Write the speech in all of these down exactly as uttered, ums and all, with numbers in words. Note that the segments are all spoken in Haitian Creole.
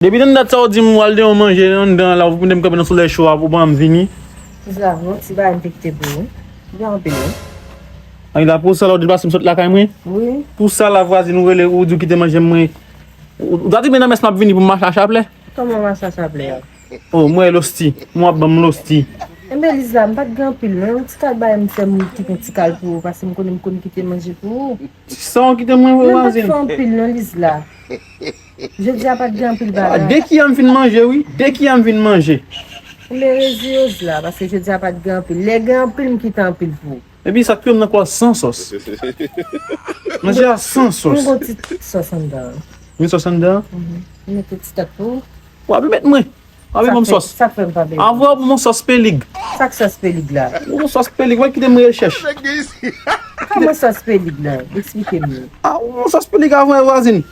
Depi nan dat sa w di m w al deyò manje anndan la, ou mete m kanpe nan solèy cho a pou w pa janm vini. Lizla, yon ti bagay m te kite pou ou. Ou gen anpil, non? Ay la, pou sa la, ou deplase m sot lakay mwen? Wi. Pou sa la, vwazin, ou rele, ou di w kite manje mwen. Ou, ou ta di men nan mès m ap vini pou m mache a chaplè? Kòman mache a chaplè a? Oh, mwen losti. Mwen ap ban m losti. Enben, Lizla, m pa t gen anpil, non. Yon ti kal bagay m fè m kite yon ti kal pou ou, paske m konnen m konn kite manje pou ou. Sa w kite mwen, vwazin? Mwen pa t fè anpil, non, Lizla. Jodi a pa t gen anpil bagay. De ki a m fin manje, wi. De ki a m fin manje. Ou merezi yo, Lizla, paske jodi a pa t gen anpil. Lè gen anpil, m kite anpil pou ou. Epi sa k touye m nan kò a san sòs. Manje a san sòs. M gon ti sòs anndan. Gen sòs anndan? Mhm. M mete ti tèt pou ou. W ap met mwen. W ap met m sòs. Sa k fè m pa beni? Avè w pou m sòs pelig. Sa k sòs pelig la? Ou sòs pelig, w ap kite m rechèch. Kòman sòs pelig la? Eksplike m. Ah, ou sòs pelig avè w, vwazin.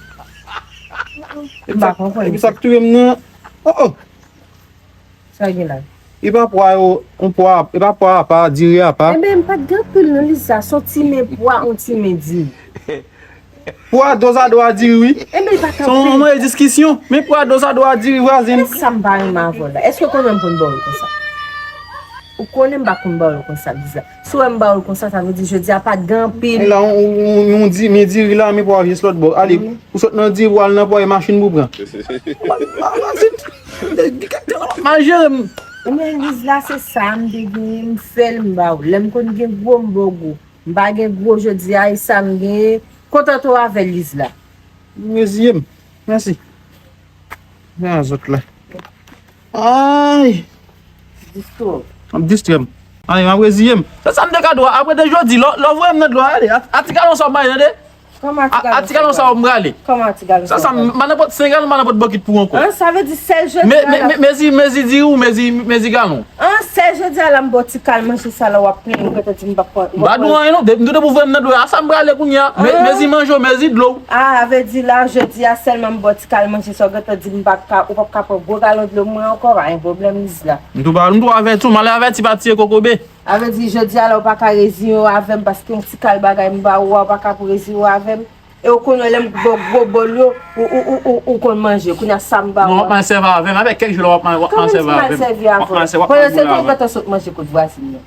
M pa konprann. Epi sa k touye m nan. Oh, oh. Sa gen la? E pa pwa yo, yon pwa, e pa pwa apa, diri apa. Enben, m pa t gen anpil non Lizla, se yon ti men pwa, yon ti men diri. Pwa dozado a diri, wi. Enben, e pa t anpil. Se yon manje diskisyon, men pwa dozado a diri, vwazin. E sa m pa renmen avè w la? Èske w konnen m konn ba w l konsa? Ou konnen m pa konn ba w l konsa, Lizla. Si w wè m ba w l konsa, sa vle di jodi a pa t gen anpil. E la, yon, yon, yon, yon di, men diri la, men pwa jis lòt bò. Ale, ou sot nan diri, w al nan pwa, e machin pou pran. Mal jere m. Ebyen, Lizla, se sa m te genyen, m fè l, m ba w. Lè m konn gen gwo, m ba w gwo. M pa gen gwo jodi a, e sa m genyen. Kontante w avè l, Lizla. M reziye m. Mèsi. Nan zòt la. Ay! Distrè w. M ap distrè m. Ay, m ap reziye m. Se sa m te ka di w. Apre de jodi, lè, lè w voye m nan dlo a, ale. A, a ti galon sa w bay, tande? Kòman a ti galon sa w bay? A ti galon sa w m prale. Kòman a ti galon sa w bay? Sa, sa, m pa nan pot senk galon, m pa nan pot bokit pou ou ankò. An, sa vle di sèl jodi a la. Mezi, mezi diri ou, mezi, mezi galon. An, sèl jodi a la m ba w ti kal manje sa la w ap plenyen, ou gentan di m pa pran. M pa di w anyen non, depi m tou depi w voye m nan dlo a, sa m prale kounye a. Mezi manje w, mezi dlo w. Ah, a vle di la, jodi a sèlman m ba w ti kal manje sa, ou gentan di m pa ka, ou p ap ka pran gwo galon dlo mwen ankò, pa gen pwoblèm, Lizla. M tou ba, m tou avèti w, malè avèti pa tiye kokobe. A vle di, jodi a la, ou pa ka reziyen w avè m, paske yon ti kal bagay m ba ou a, ou pa ka pou reziyen w avè m. E ou konnen lè m ba w gwo bòl yo, ou, ou, ou, ou, ou konn manje. Kounye a sa m ba ou a. Non, w ap mal sèvi avè m. Avèk kèk jou la, w ap mal, w ap mal sèvi avè m. Kòman ti mal sèvi avè w? Pandan se tan ou gentan sot manje kot vwazin nan.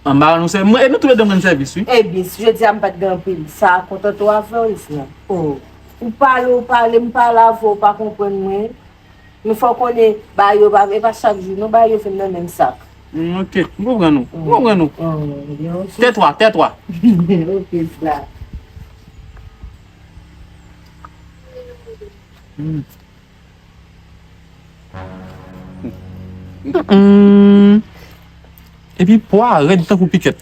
An ba nou sèvi. Mwen, e nou toulède mwen sèvis, wi. Ebyen, si jodi a m pa t gen anpil, sa a kontante w avè w, Lizla. Oh. Ou pale, ou pale, m pale avè w, ou pa konprann mwen. Men fò w konnen, bagay yo pa, e pa chak jou, non, bagay yo vin nan menm sak. Mm, ok, m konprann ou. M konprann ou. Mm, ok. Tètwa, tètwa. Ok, sa. Mm. Mm. Epi pwa a rèd tankou pikèt.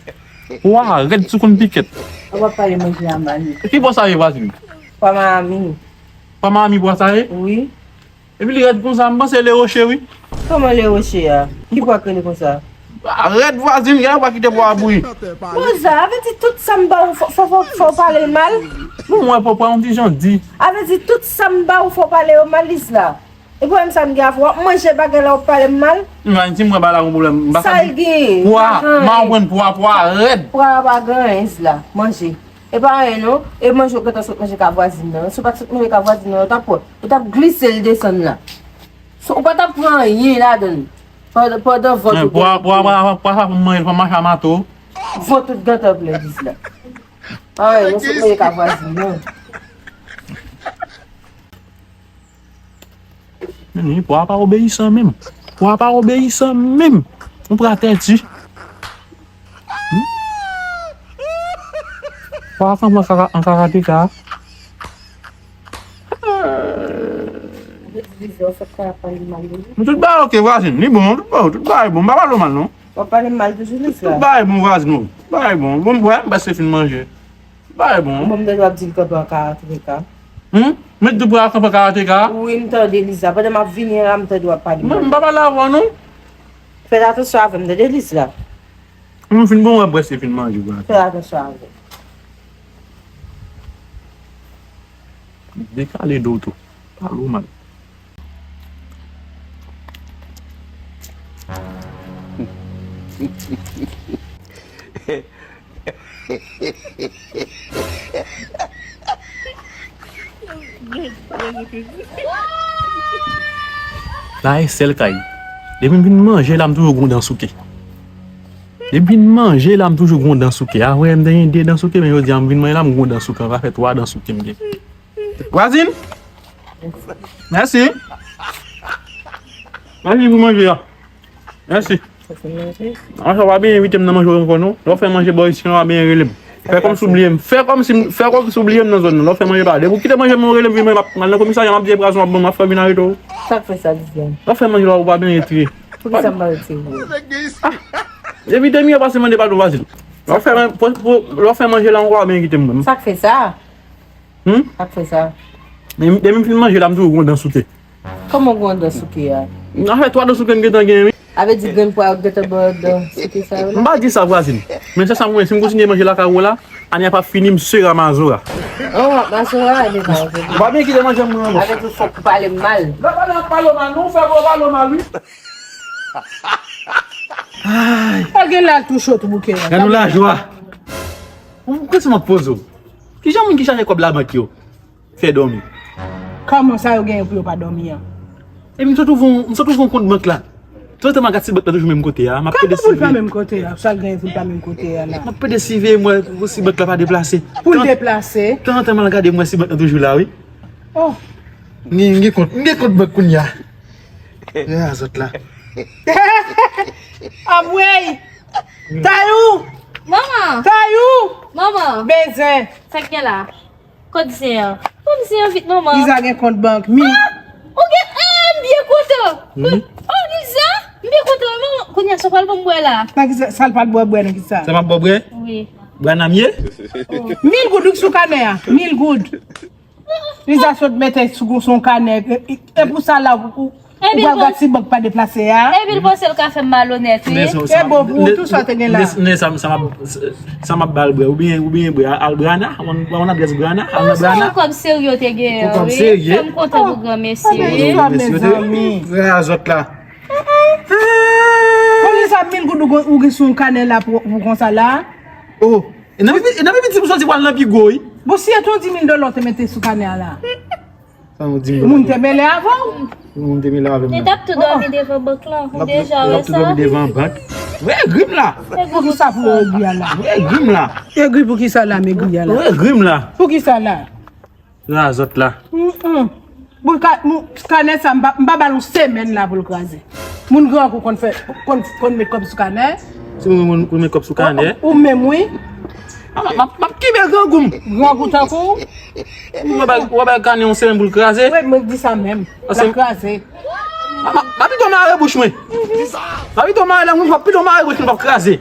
Pwa a rèd sou konn pikèt. Ou pa pale manje a mal. Ki pwa sa ye, vwazin? Pwa Miami. Pwa Miami pwa sa ye? Wi. Epi li rèd konsa, m panse le roche, wi. Kòman le roche a? Ki pwa k rele konsa? A, rèd vwazin, gen yon pwa kite pwa a bouyi. Bon, sa vle di tout sa m ba ou, fò, fò, fò, fò w pale l mal? Bon, mwen, pwa, pwa, yon ti jan di. A vle di tout sa m ba ou, fò w pale yo mal, Lizla. E pwoblèm sa m gen avè w, w ap manje bagay la, w ap pale m mal? M pa di mwen ba la yon pwoblèm. M pa sa l gen? Pwa, m pa konprann pwa, pwa rèd. Pwa a pa gen anyen, Lizla. Manje. E pa anyen non, e manje ou gentan sot manje ka vwazin nan. Si w pa t sot manje ka vwazin nan, ou t ap pran, ou t ap glise l desann la. So, ou pa t ap pran anyen ladan l. Pandan, pandan vant ou gentan pran. Pwa, pwa, pwa, pwa sa pou m manje, pou m mache a mato. Vant ou t gentan plen, Lizla. Pa anyen, ou sot manje ka vwazin nan. Men, pwa pa obeyisan menm. Pwa pa obeyisan menm. Yon pwa tèti. Hmm? Pwa kanpe an kara-, an karateka. Men tout bagay ok, vwazin. Li bon, tout bagay, tout bagay bon. M pa pale w mal, non. W ap pale m mal toujou, Lizla. Tout bagay bon, vwazin, non. Tout bagay bon. Bon, m wè, m prèske fin manje. Bay bon. Bon, m tande w ap di l kanpe an karateka. Hmm? Met di pou al kanpe an karateka? Wi, m tande Lizla. Pandan m ap vini an la, m tande w ap pale mal. Mwen, m pa pale avè w, non. Fè atansyon avè m, tande Lizla. M fin bon, mwen prèske fin manje, bra. Fè atansyon avè m. Dekale do w tou. Pale w mal. La e sèl kay. Depi m vin manje la, m toujou gon dan souke. Depi m vin manje la, m toujou gon dan souke. Avè m te gen de dan souke, men jodi a m vin manje la, m gon dan souke. Ann pa fè twa dan souke m gen. Vwazin! Mèsi. Mèsi pou manje a. Mèsi. Manje w pa byen envite m nan manje w ankò non. Lè w fè manje bò isi an, w pa byen rele m. Fè kòmsi w bliye m. Fè kòmsi, fè kòmsi w bliye m nan zòn nan. Lè w fè manje pa. Depi w kite manje m, w rele m vin manje, m ap, m al nan komisarya, m ap di e prazon ap ban m, m ap fè vin arete w. Sa k fè sa, Viviane? Lè w fè manje la, w pa byen retire. Poukisa m pa retire? Ah! Depi de mi an pase mande padon Vwazin. Lè w fè, pou, pou, lè w fè manje la ankò, w pa byen kite m mwen. Sa k fè sa? Hmm? Sa k fè sa? Depi, depi m fin manje la, m toujou gon dan souke. Kòman w gon dan souke a? Afè twa dan souke m gentan gen, wi. A vle di grenn pwa yo gentan ba w dan souke sa yo la? M pa di sa, Vwazin. Men se sa m wè, si m kontinye manje lakay ou la, ane a p ap fini, m sera mazora. Oh, w ap mazora, ane pa fini. Ou pa byen kite manje m mwen ankò. A vle di fòk ou pale m mal. Lè w pale, w ap pale w mal, non, ou fè pou w pale w mal, wi. Ay. Pa gen la tou cho tou bouke. Gad yon lajwa. Ou kòmanse m ap poze w. Kijan moun ki chache kòb labank yo fè dòmi? Kòman sa yo genyen pou yo pa dòmi an? Epi m sot ouvri yon, m sot ouvri yon kont bank la. Tout tan m al gad si bank la toujou menm kote a. M ap pede siveye. Kòman pou l pa menm kote a? Sa l genyen pou l pa menm kote a la? M ap pede siveye m wè si bank la pa deplase. Pou l deplase? Tan, tanzantan m al gade m wè si bank la toujou la, wi. Oh. M gen, m gen kont, m gen kont bank kounye a. Gad zòt la. Anmwey! Tayou! Manman! Tayou! Manman! Benzen! Sa k gen la? Kòb zen an. Kòb zen an vit, manman. Liza gen kont bank, mi. Ah! Ou gen, eh, m byen kontan. Hmm? Oh, Liza, m byen kontan, manman. Kounye a, sa w pral ban m bwè la? Nan ki sa, sa l pral bwè, bwè nan ki sa? Sa m ap bwè, bwè? Wi. Bwè nan m ye? Mil goud, wi, sou kanè a. Mil goud. Liza sot mete sou, sou yon kanè. E, e, e pou sa la, ou, ou, ou pral gad si bank pa deplase a. Epi l panse l ka fè m malonèt, wi. E bon pou ou, tou sa w te gen la. Men sa, sa m ap, sa m ap ba l bwè. Ou byen, ou byen bwè. Al Brana, ou konn, ou konn adrès Brana, al nan Brana. Ou se yon kòb serye w te gen, wi. Yon kòb serye. Fè m kontan pou granmesi, wi. Granmesi, wi. Frè a zòt la. Konn sa mil goud ou, ou gen sou yon kanè la pou, pou konsa la? Oh. E nan pi, e nan pi piti pou soti pral nan pi gwo, wi. Bon, si e te yon di mil dola w te mete sou kanè a la. Sa yon di mil dola. Moun te mele avè w. Moun te mele avè m. Li t ap tou dòmi devan bank lan. Ou deja wè sa? L ap tou dòmi devan bank. Wè egri m la. Poukisa pou egri a la? Wè egri m la. Egri poukisa la, m egri a la? Wè egri m la. Poukisa la? Sa zòt la. Mm, mm. Pou ka-, mou-, kanè sa, m pa, m pa ba l yon semèn la pou l kraze. Moun grangou konn fè, konn, konn met kòb sou kanè. Se moun, moun, moun met kòb sou kanè. Ou, ou menm, wi. A, m ap, m ap kenbe grangou m. Grangou tankou w? Ou wè ba, ou wè ba kanè yon semèn pou l kraze? Wi, mwen di sa menm. L ap kraze. M ap, m ap pito mare bouch mwen. M ap pito mare lang mwen, m ap pito mare bouch mwen, l ap kraze.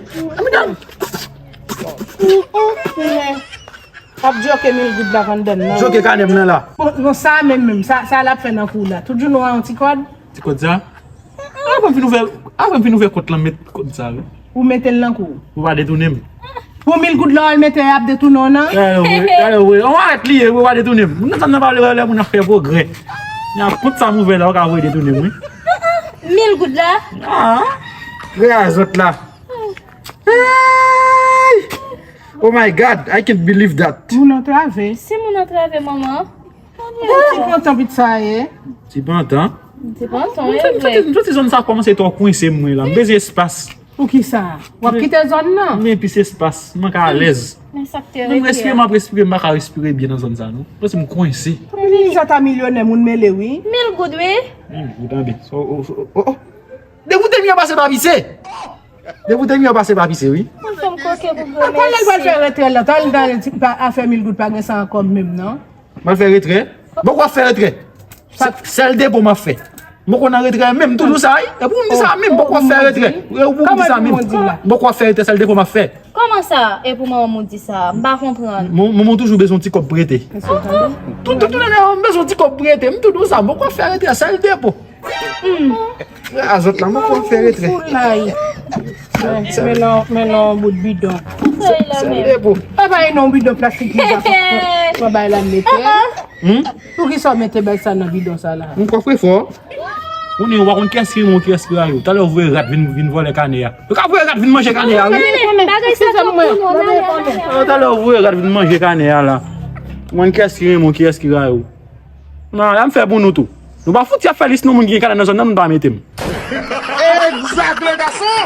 Ap djoke mil goud la anndan nan. Djoke kanè m nan la. Bon, bon, sa menm, menm, sa, sa l ap fè nan kou la. Tout jounen w a yon ti kòd. Ti kòd sa? Apre m fin ouvè, apre m fin ouvè kont lan, m met kòd sa, wi. Ou mete l nan kou? Ou pa detounen m. Pou mil goud la, w al mete, y ap detounen w nan? Talè w, talè w, on arèt li ye, ou pa detounen m. Moun nan, sa m nan pale, lè moun ap fè pwogrè. Nan kont sa m ouvè la, ou ka voye detounen m, wi. Mil goud la? Ah, frè a zòt la. Hey! Oh my God, I can't believe that. Moun antrave. Si moun antrave, manman. Ti pantan pit sa ye. Ti pantan? Ti pantan, e vre. M santi, m santi zòn sa kòmanse twò kwense m, mwen la. M bezwen espas. Poukisa? W ap kite zòn nan? M gen plis espas. M manke alèz. Men sa k te rete a. Menm respire, m ap respire, m pa ka respire byen nan zòn sa, non. Paske m kwense. Liza ta milyonè, moun mele, wi. Mil goud, wi. Mil goud, anben. Oh, oh, oh, oh. Depi w te vin an pase pa pise. Depi w te vin an pase pa pise, wi. Mwen fè m koke pou granmesi. Talè l pral fè retrè la, talè l pral di pa afè mil goud pa gen sa ankò menm, non. M ap fè retrè. Bon, w ap fè retrè. Sèl depo m ap fè. M poko nan retrè menm, m toujou sa, wi. E pou m di sa menm, m poko fè retrè. E pou m di sa menm. M poko fè retrè, sèl depo m ap fè. Kòman sa? E pou manman m ou di sa? M pa konprann. Mon, manman toujou bezwen ti kòb prete. Tout, tout, tout lè m bezwen ti kòb prete. M toujou sa, m poko fè retrè, sèl depo. Hmm. A zòt la, mwen konn fè retrè. Foulay. Men, men non, men non, bout bidon. Sa e la menm. Sèl depo. Pa bay non bidon plastik li sa. Mwen bay la mete. Hmm? Poukisa w mete bay sa nan bidon sa la? Yon kòfrefò. Ou ni, ou pa konn kiyès ki renmen w, kiyès ki rayi w. Talè w voye rat vin, vin vòlè kanè a. Yo ka voye rat vin manje kanè a, wi. Bagay sa twòp pou nou, n ale, n ale. Talè w voye rat vin manje kanè a la. Ou konn kiyès ki renmen w, kiyès ki rayi w. Nan, la m fè pou nou tou. Nou pa fouti ap fè lis non moun ki gen kanal nan zòn nan, moun pa mete m. Exact, le garçon!